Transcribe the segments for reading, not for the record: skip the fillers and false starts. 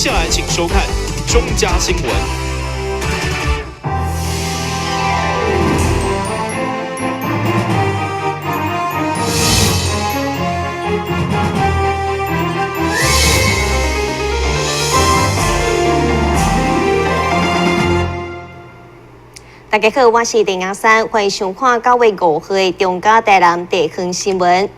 接下來請收看中嘉新聞。大家好，我是林雅珊，歡迎收看9月5號的中嘉台南地方新聞。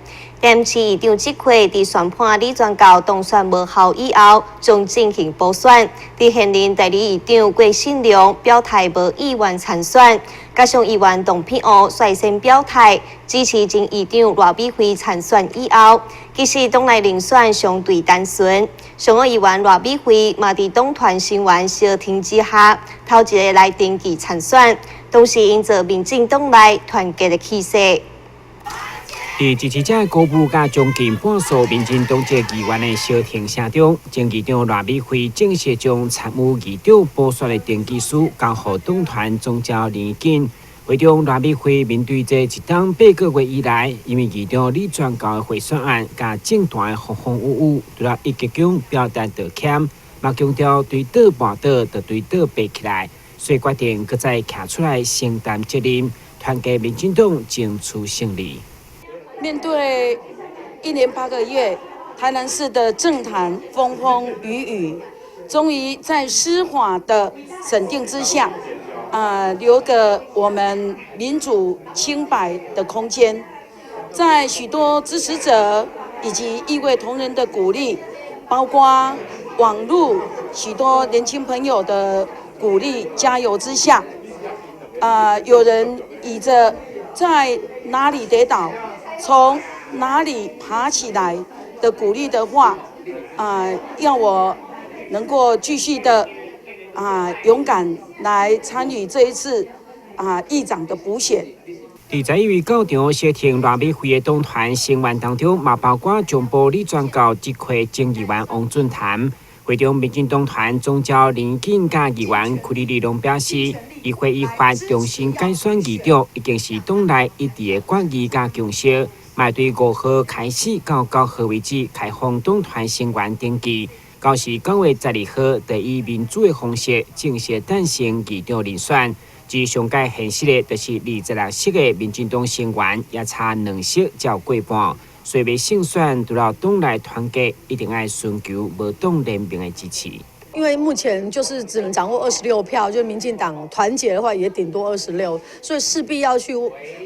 台市議長職缺佇宣判李全教當選無效以後，將進行補選。佇現任代理議長郭信良表態無意願參選，加上議員董必娥率先表態支持前議長賴美惠參選以後，其實黨內人選相對單純。上個議員賴美惠嘛佇黨團成員相挺之下，頭一个來登記參選，同時營造民進黨內團結的氣勢。佇支持者鼓舞佮將近半數民進黨籍議員的相挺聲中，前議長賴美惠正式將參與議長補選的登記書交予黨團總召林宜錦。會中賴美惠面對這一冬8個月以來，因為議長李全教的賄選案佮政壇的風風雨雨，除了一鞠躬表達道歉，嘛強調對倒絆倒就對倒爬起來，所以決定閣再徛出來承擔責任，團結民進黨爭取勝利。面對1年8個月，台南市的政壇風風雨雨，終於在司法的審定之下，留給我們民主清白的空間。在許多支持者以及議會同仁的鼓勵，包括網路許多年輕朋友的鼓勵加油之下，有人以著在哪裡跌倒，從哪裡爬起來的鼓勵的話，要我能夠繼續的勇敢來參與這一次議長的補選。佇在位到場相挺賴美惠的黨團成員當中，嘛包括中部李全教職缺前議員王俊潭。會中民進黨團總召林宜錦佮議員柯立立攏表示，議會依法重新改選議長，已經是黨內一致的決議佮共識。嘛對5號開始到9號為止開放黨團成員登記，到時9月12號，就以民主的方式正式誕生議長人選。至上蓋現實的，就是26席的民進黨成員也差2席才有過半，所以欲勝選，除了黨內團結，一定愛尋求無黨聯盟的支持。因為目前就是只能掌握26票，就民進黨團結的話也頂多26，所以勢必要去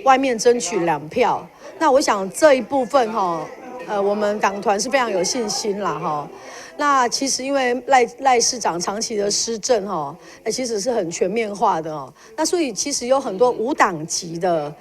外面爭取2票。那我想這一部分哈，我們黨團是非常有信心啦哈。那其實因為賴市長長期的施政哈，其實是很全面化的哦。那所以其實有很多無黨籍的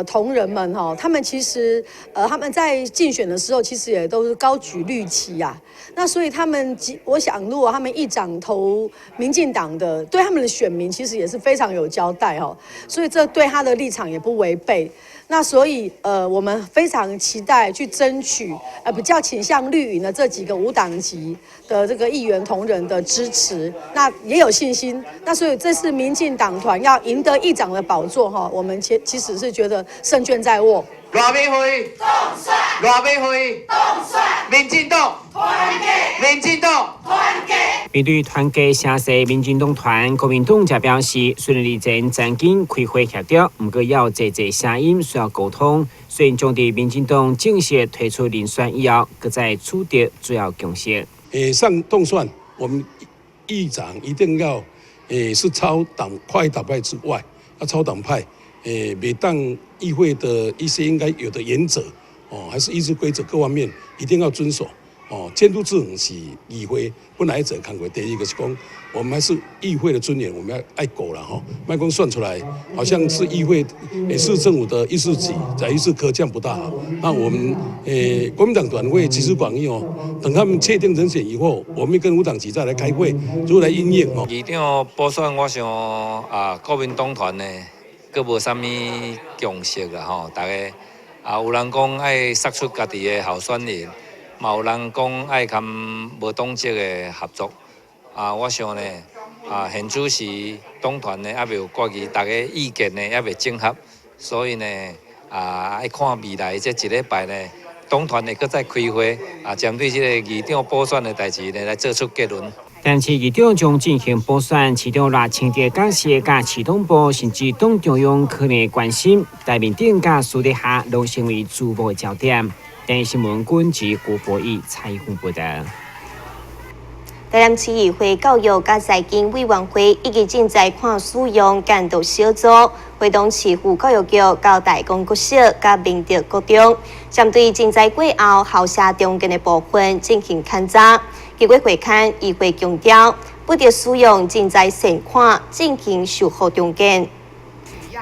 同仁們哈，他們其實他們在競選的時候其實也都是高舉綠旗啊。那所以他們，我想如果他們議長投民進黨的，對他們的選民其實也是非常有交代哦。所以這對他的立場也不違背。那所以我們非常期待去爭取比較傾向綠營的這幾個無黨籍的這個議員同仁的支持，那也有信心。那所以這次民進黨團要贏得議長的寶座哈，我們其實是覺得勝券在握。賴美惠當選，賴美惠當選，民進黨團結，民進黨團結。面對團結聲勢，民進黨團、國民黨則表示，雖然日前曾經開會協調，毋過猶有濟濟聲音需要溝通。雖然將佇民進黨正式推出人選以後，閣再取得主要共識。上當選，我們議長一定要是超黨跨黨派之外，要超黨派。每當議會的一些應該有的原則，哦，還是議事規則各方面一定要遵守。哦，監督制衡是議會本來做工課。第一個是講，我們還是議會的尊嚴，我們要愛顧啦吼，莫講算出來，好像是議會市政府的議事局在議事科，這樣不大好。那我們國民黨團會集思廣益哦，等他們確定人選以後，我們跟無黨籍再來開會，如何來因應哦。議長補選，我想啊，國民黨團呢，閣無啥物共識啦吼，大家啊有人講愛殺出家己的候選人，嘛有人講愛佮無黨籍的合作。啊，我想呢，啊現此時黨團呢猶未有決議，大家意見呢猶未整合，所以呢啊愛看未來這一禮拜呢，黨團會閣再開會，啊針對這个議長補選的代誌呢來做出結論。但是議長將進行補選，市長賴清德角色佮市黨部甚至黨中央可能關心，台面頂佮私底下攏成為矚目的焦點。電視新聞軍及郭博義採訪報道。台南市議會教育佮財經委員會以及正在看使用監督小組，會同市府教育局到大光國小佮明德國中，針對震災過後校舍重建的部分進行勘查。結果會勘，議會強調不得使用震災善款進行修復重建。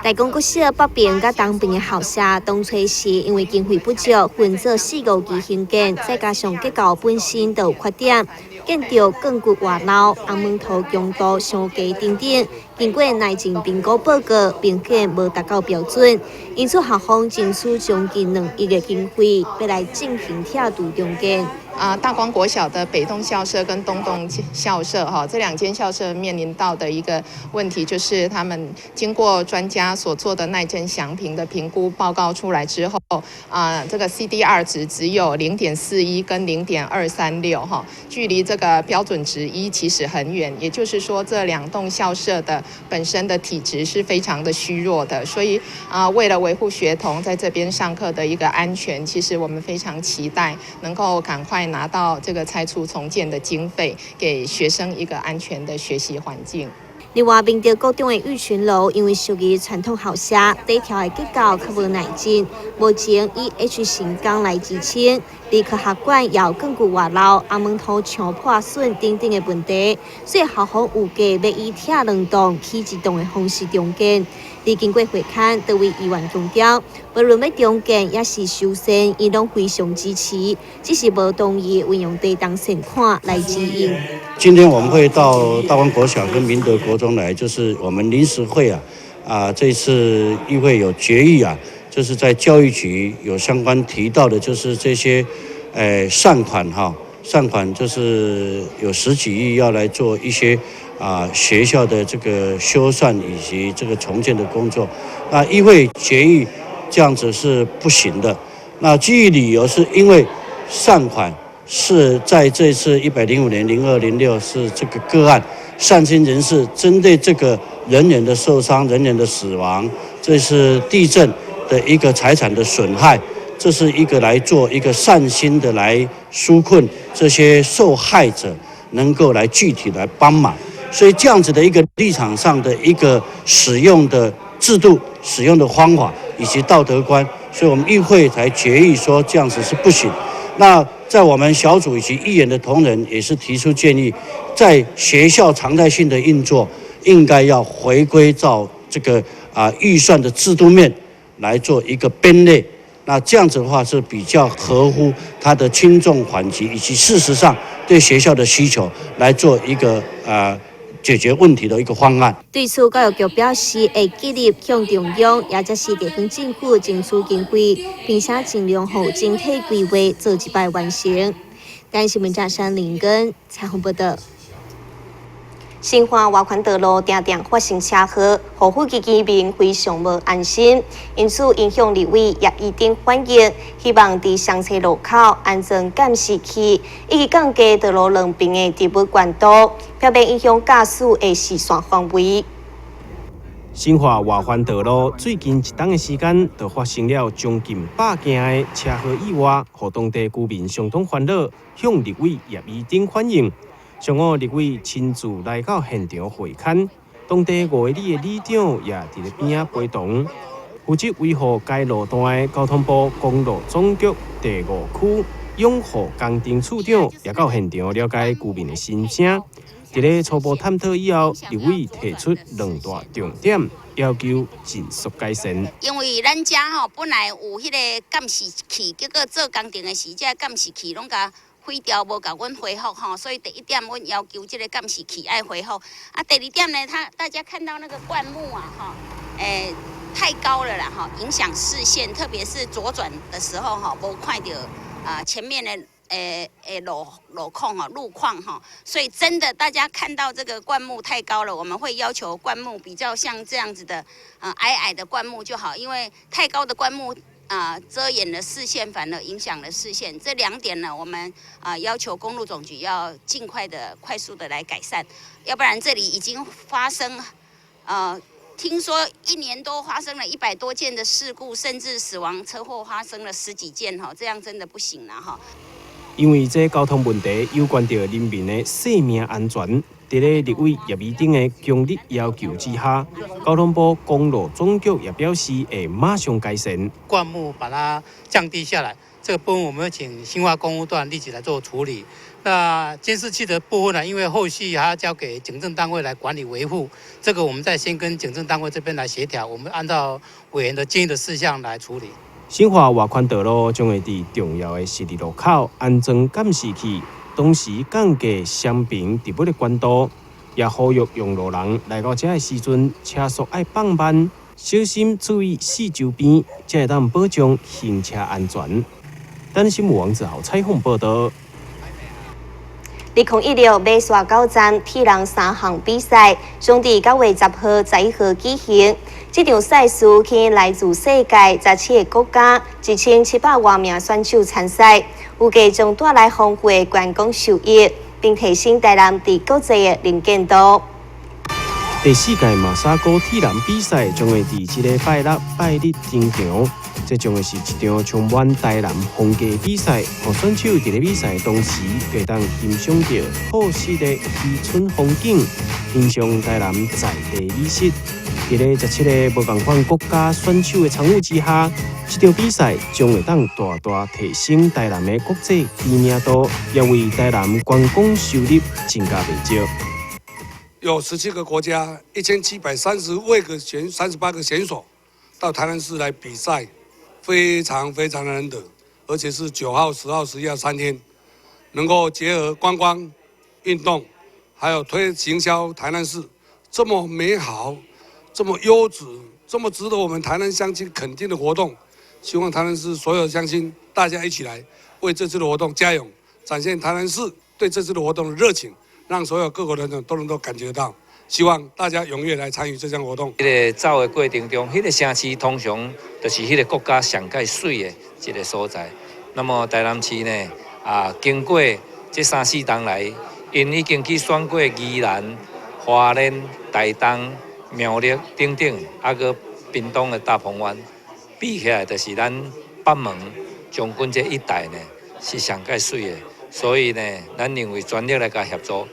大光國小北爿佮東爿的校舍，當初時因為經費不足，分做四五期興建，再加上結構本身就有缺點，建築鋼骨外露、紅毛土強度傷低等等，經過耐震評估報告，明顯無達到標準，因此校方爭取將近2億的經費，欲來進行拆除重建。啊，大光國小的北棟校舍跟東棟校舍，哈，這兩間校舍面臨到的一個問題，就是他們經過專家所做的耐震詳評的評估報告出來之後，啊，這個 CDR 值只有0.41跟0.236，哈，距離這個標準值1其實很遠。也就是說，這兩棟校舍的本身的體質是非常的虛弱的，所以啊，為了維護學童在這邊上課的一個安全，其實我們非常期待能夠趕快拿到這個拆除重建的經費，給學生一個安全的學習環境。另外，明德國中的育群樓因為屬於傳統校舍，底條的結構較無耐震，目前以 H 型鋼來支撐，而科學館也有鋼骨外露、紅毛土牆破損等等的問題，所以校方預計欲以拆兩棟起一棟的方式重建。而經過會勘，多位議員強調，無論欲重建抑是修繕，𪜶攏非常支持，只是無同意運用地動善款來支應。今天我們會到大光國小跟明德國中來，就是我們臨時會啊，這次議會有決議啊，就是在教育局有相關提到的，就是這些，善款哈，善款就是有十幾億要來做一些學校的這個修繕以及這個重建的工作。那議會決議這樣子是不行的。那基於理由是因為善款是在這次105年0206是這個個案，善心人士針對這個人員的受傷、人員的死亡，這是地震的一個財產的損害，這是一個來做一個善心的來紓困這些受害者，能夠來具體來幫忙。所以這樣子的一個立場上的一個使用的制度、使用的方法以及道德觀，所以我們議會才決議說這樣子是不行。那在我們小組以及議員的同仁也是提出建議，在學校常態性的運作，應該要回歸到這個預算的制度面來做一個編列。那這樣子的話是比較合乎它的輕重緩急，以及事實上對學校的需求來做一個解決問題的一個方案。對此，教育局表示會極力向中央，也就是地方政府爭取經費，並且盡量予整體規劃做一擺完成。台視新聞張林根採訪報道。新化外環道路定定發生車禍，予附近居民非常無安心。因此，𪜶向立委葉宜津反映，希望佇雙溪路口安裝監視器，以及降低道路兩邊的植物懸度，避免影響駕駛的視線範圍。新化外環道路最近一冬的時間，就發生了將近100件的車禍意外，予當地居民相當煩惱，向立委葉宜津反映。上午，立委親自來到現場會勘，當地五个里的里長也佇咧邊仔陪同。負責維護該路段的交通部公路總局第五區養護工程處長也到現場了解居民的心聲。佇咧初步探討以後，立委提出兩大重點，要求盡速改善。因為咱遮吼本來有彼个監視器，結果做工程的時，這個監視器攏共毀掉，無共阮恢復吼，所以第一點，阮要求這個監視器愛恢復。啊，第二點呢，他大家看到那個灌木啊，吼，太高了啦，吼，影響視線，特別是左轉的時候，吼，無看著啊前面的路況吼，路況吼，所以真的大家看到這個灌木太高了，我們會要求灌木比較像這樣子的，矮矮的灌木就好，因為太高的灌木。啊遮掩了視線，反而影響了視線。這兩點呢，我們啊要求公路總局要盡快的、快速的來改善，要不然這裡已經發生，聽說一年多發生了100多件的事故，甚至死亡車禍發生了十幾件，哈，這樣真的不行了，哈。因為這交通問題攸關著人民的生命安全，佇咧立委葉宜丁的強力要求之下，交通部公路總局也表示會馬上改善。灌木把它降低下來，這個部分我們會請新化工務段立即來做處理。那監視器的部分呢？因為後續還要交給警政單位來管理維護，這個我們再先跟警政單位這邊來協調，我們按照委員的建議的事項來處理。新化外環道路將會佇重要的十字路口安裝監視器，同時降低雙屏植物的懸度，也呼籲用路人來到遮的時陣，車速愛放慢，小心注意四周邊，才會當保障行車安全。等新聞王子豪採訪報導。2016馬沙狗站鐵人三項比賽將佇9月10號、11號舉行。這場賽事吸引來自世界17個國家1700外名選手參賽，預計將帶來豐富的觀光收益，並提升台南佇國際的能見度。第四屆馬沙哥鐵人比賽將會佇這个拜六、拜日登場，這將會是一場充滿台南風格比賽，予選手佇咧比賽當時，會當欣賞著好食的漁村風景，品嘗台南在地美食。佇咧17个無仝款國家選手的參與之下，這場比賽將會當大大提升台南的國際知名度，也為台南觀光收入增加袂少。有17個國家，1730位個選38個選手到台南市來比賽，非常非常的難得，而且是9號、10號、11號3天，能夠結合觀光、運動，還有推行銷台南市這麼美好、這麼優質、這麼值得我們台南鄉親肯定的活動，希望台南市所有鄉親大家一起來為這次的活動加油，展現台南市對這次的活動的熱情。讓所有各國的人都能夠感覺到，希望大家踴躍來參與這項活動。彼个走的過程中，彼個城市通常就是彼個國家上蓋媠的一個所在。那麼台南市呢，啊，經過這三四冬來，𪜶已經去選過宜蘭、花蓮、台東、苗栗等等，啊，閣屏東的大鵬灣，比起來就是咱北門將軍這一帶呢，是上蓋媠的。所以呢，咱認為全力來共協助。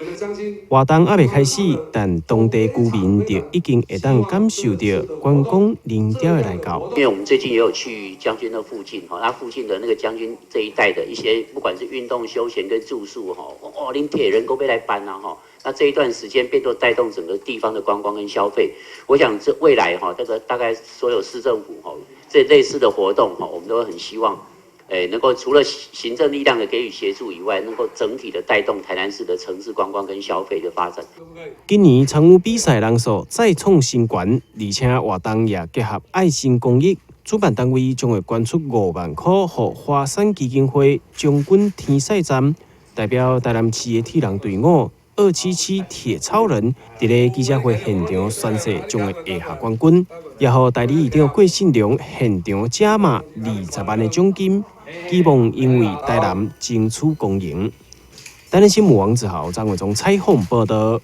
活動猶未開始，但當地居民就已經會當感受著觀光人潮的來到。因為我們最近也有去將軍那附近，哈，那附近的那個將軍這一帶的一些，不管是運動休閒跟住宿，哈，哦，恁鐵人都欲來搬啦，哈，那這一段時間變做帶動整個地方的觀光跟消費。我想這未來哈，這個大概所有市政府哈，這類似的活動哈，我們都很希望。誒，能夠除了行政力量的給予協助以外，能夠整體的帶動台南市的城市觀光跟消費的發展。今年參與比賽人數再創新高，而且活動也結合愛心公益，主辦單位將會捐出5萬塊予華山基金會將軍天使站，代表台南市的鐵人隊伍277鐵超人，佇咧記者會現場宣誓將會拿下冠軍，也予代理議長郭信良現場加碼20萬的獎金。希望𪜶為台南爭取光榮。台南新聞王子豪、張偉忠採訪報導。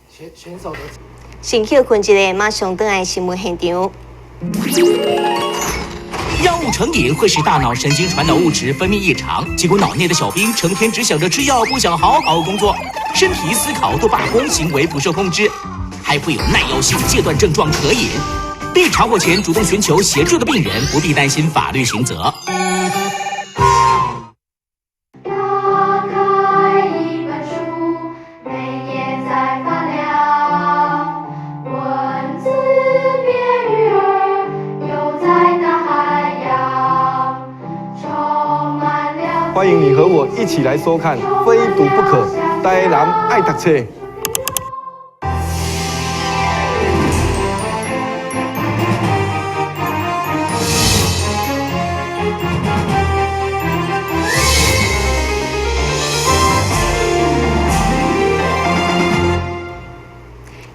先休睏一下，馬上轉來新聞現場。藥物成癮會使大腦神經傳導物質分泌異常，結果腦內的小兵成天只想着吃藥，不想好好工作，身體思考都罷工，行為不受控制，還會有耐藥性戒斷症狀可引。被查獲前主動尋求協助的病人，不必擔心法律刑責。打開一本書，每頁在發亮，文字變魚兒，游在大海洋，充滿了。歡迎你和我一起來收看《非讀不可》，台南愛讀冊。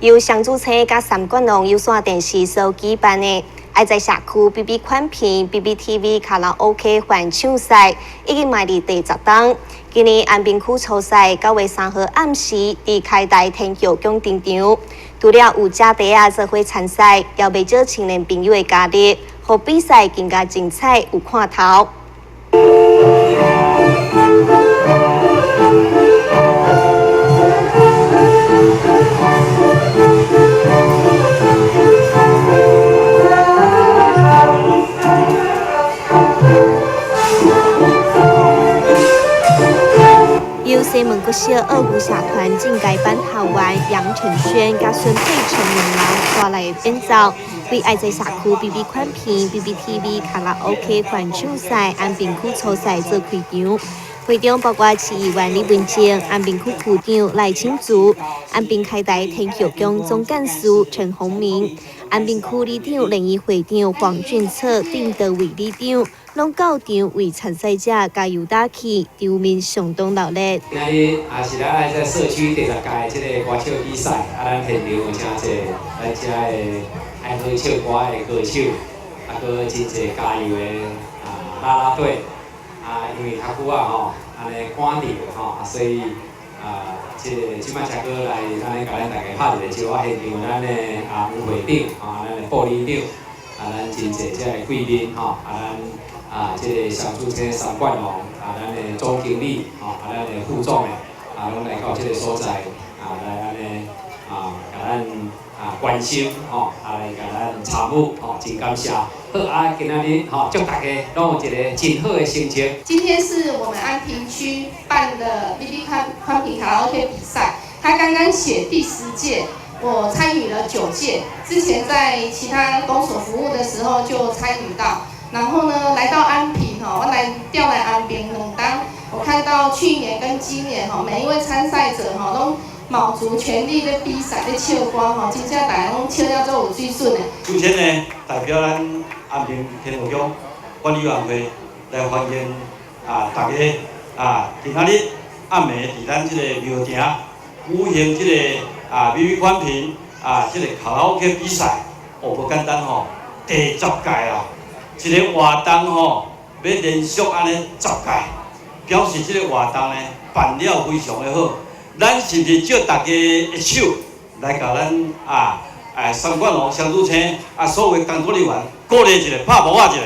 由雙子星佮三國龍有線電視所舉辦的愛在社區 BB 寬頻 BBTV 卡拉 OK 歡唱賽已經邁入第十冬。今年安平區初賽9月3號暗時佇開台天后宮登場，除了有姐弟仔做伙參賽，也袂少青年朋友的加入，予比賽更加精彩有看頭。由西門國小二胡社團進階班學員楊承軒佮孫佩成兩人帶來的演奏，為愛在社區 BB 寬頻 BBTV 卡拉 OK 歡唱賽安平區初賽做開場。會中包括市議員李文靜、安平區區長賴清竹、安平開台天后宮總幹事陳鴻明、安平區里長聯誼會長黃俊策、丁德偉里長，攏到場為參賽者加油打氣，場面相當熱烈。今仔日也是咱愛在社區第十屆這个歌唱比賽，啊，咱現場有誠濟咱遮的愛好唱歌的歌手，啊，閣真濟加油的啊啦啦隊。啊，因為較久啊吼，按呢趕著吼，啊所以啊，這個這擺才閣來按呢共咱大家拍一個招啊，現場咱的啊吳會長，吼，咱的副里長，啊，咱真濟遮的貴賓吼，啊，咱啊這个雙主車三冠王，啊，咱的總經理，吼，啊，咱的副總的，啊，攏來到這个所在，啊，來按呢啊，共咱啊關心，吼，啊來共咱參與，吼，真感謝。好啊，今仔日吼，祝大家攏有一个真好的心情。今天是我們安平區辦的 BB 寬頻卡拉 OK 比賽，他剛剛寫第十屆，我參與了9屆，之前在其他公所服務的時候就參與到，然後呢，來到安平吼，我來調來安平兩冬，我看到去年跟今年吼，每一位參賽者吼攏卯足全力咧比賽咧唱歌吼，真正大家攏唱了足有水準的。首先呢，代表咱安平天后宮管理委員會來歡迎啊大家啊，今仔日暗暝佇咱這個廟埕舉行這個啊 BB 寬頻啊這個卡拉 OK 比賽，哦無簡單吼，第十屆啊，一個活動吼欲連續按呢十屆，表示這個活動呢辦了非常的好。咱是毋是借大家的手來共咱啊？哎，三冠王、雙主星啊，所有工作人員鼓勵一下，拍鼓仔一下，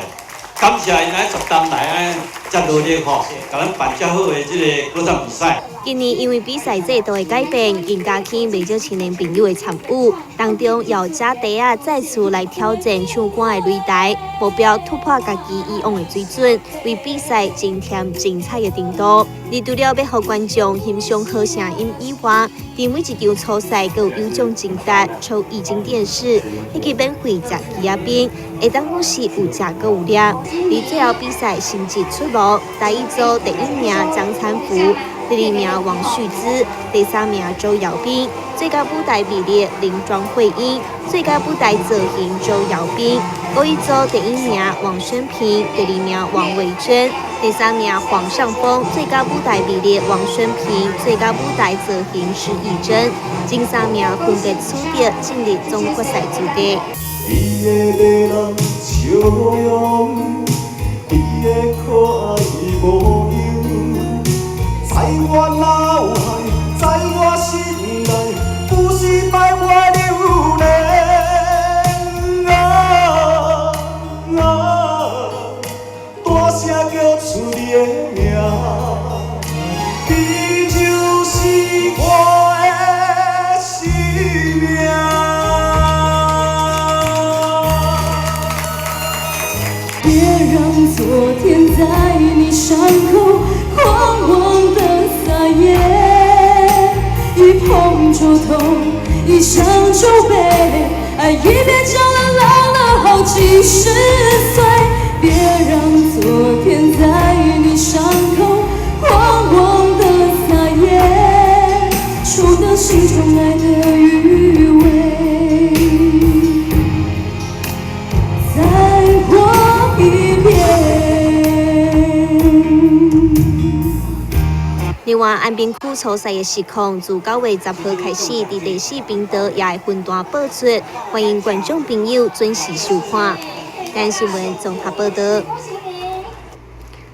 感謝𪜶來十冬來按呢遮努力吼，共咱辦遮好的這个歌唱比賽。今年因為比賽制度的改變，更加吸引袂少青年朋友的參與，當中有姐弟仔再次來挑戰唱歌的擂台，目標突破家己以往的水準，為比賽增添精彩的程度。而除了欲予觀眾欣賞好聲音以外，佇每一場初賽閣有有獎徵答、抽液晶電視以及免費食雞仔冰，會當講是有食閣有掠。佇最後比賽成績出爐，第一組第一名張參福，第二名王旭姿，第三名周堯斌，最佳舞台魅力林莊慧英，最佳舞台造型周堯斌。國語組第一名王宣平，第二名王維珍，第三名黃尚峰，最佳舞台魅力王宣平，最佳舞台造型施以珍，前三名分別取得進入總決賽資格。你的迷人笑容，你的可愛模樣，在我腦海，在我心內，不是白話流連。啊啊，大聲叫出你的名，你就是我的生命。別讓昨天在你傷口狂妄的撒野，一碰就痛，一想就悲，愛一變就能老了好幾十歲。別讓昨天在你傷口狂妄的撒野，沖掉心中愛的餘味。再過一遍。另另外，安平區初賽的實況自9月10號開始，佇第四頻道也會分段播出，歡迎觀眾朋友準時收看。台新聞綜合報道。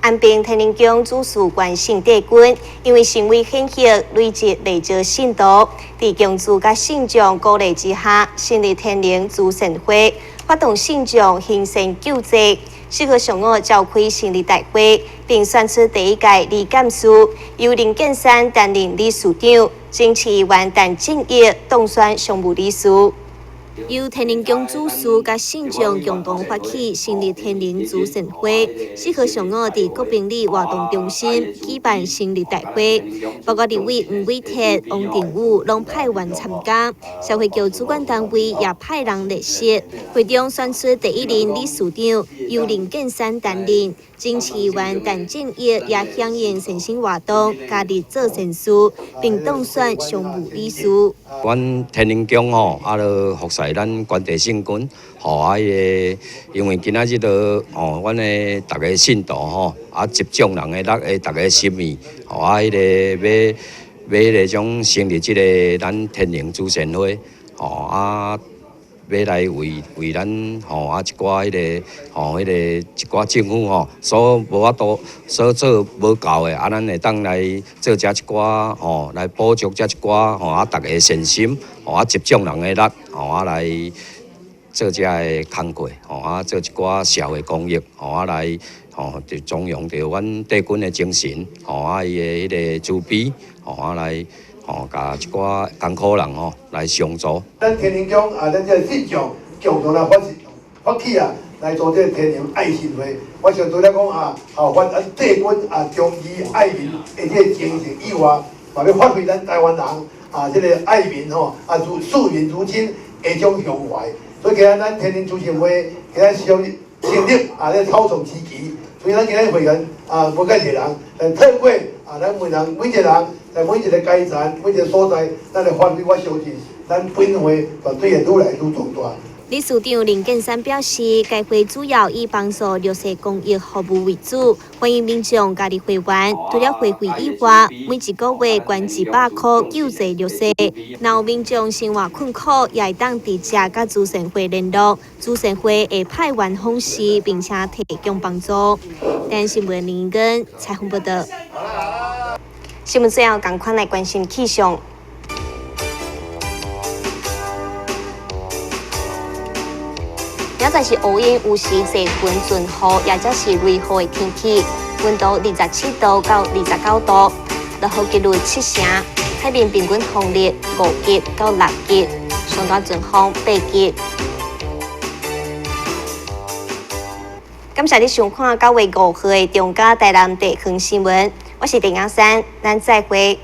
安平天寧宮主事關聖帝君，因為神威顯赫，累積袂少信徒，佇宮主佮信眾鼓勵之下，成立天寧慈善會，發動信眾行善救濟。4號上午召開成立大會，並選出第一屆理監事，由林建山擔任理事長，前市議員陳正義當選常務理事。由天寧宮主事佮信眾共同發起成立天寧慈善會，4號上午佇國賓里活動中心舉辦成立大會，包括立委黃偉哲、王定宇攏派員參加，社會局主管單位也派人列席。會中選出第一任理事長，由林建山擔任。前市議員陳正義也響應善心活動，加入做善事，並當選常務理事。阮天寧宮吼，啊，著服侍咱關帝聖君，吼啊，彼个因為今仔日著吼，阮的逐个信徒吼，啊，集眾人的逐个逐个心意，吼啊，彼个欲欲彼个種成立這个咱天寧慈善會，吼啊。欲來為為咱吼啊一寡彼个吼彼个一寡政府吼所無法度所做無夠的，啊，咱會當來做遮一寡吼來補足遮一寡吼啊，逐个善心吼啊，集眾人的力吼啊來做遮个工課吼啊，做一寡社會公益吼啊來吼就頌揚著阮帝君的精神吼啊，伊的彼個慈悲吼啊來。吼，共一寡艱苦人吼來相助。咱天寧宮啊，咱這个信眾共同來發起發起啊，來做這个天寧愛心會。我想除了講啊，效法咱帝君啊，忠義愛民的這个精神以外，嘛欲發揮咱台灣人啊，這个愛民吼啊，如視民如親的這種胸懷。所以今仔咱天寧慈善會今仔成成立啊，咧草創時期，所以咱今仔會員啊，無介濟人，但透過啊，咱每人每一個人。在每一个階層、每一个所在，咱來發揮，我相信咱本會絕對會愈來愈壯大。理事長林建山表示，該會主要以幫助弱勢公益服務為主，歡迎民眾加入會員。除了會費以外，每一個月捐100箍救濟弱勢。若有民眾生活困苦，也會當直接佮慈善會聯絡，慈善會會派員訪視，並且提供幫助。台新聞林根採訪報導。新聞最後，仝款來關心氣象。明仔載是烏雲，有時濟雲陣雨，也則是雷雨的天氣。溫度27度到29度，落雨幾率七成。海面平均風力5級到6級，上大陣風8級。感謝你收看9月5號的中嘉台南地方新聞。我是鄭雅珊，咱再會。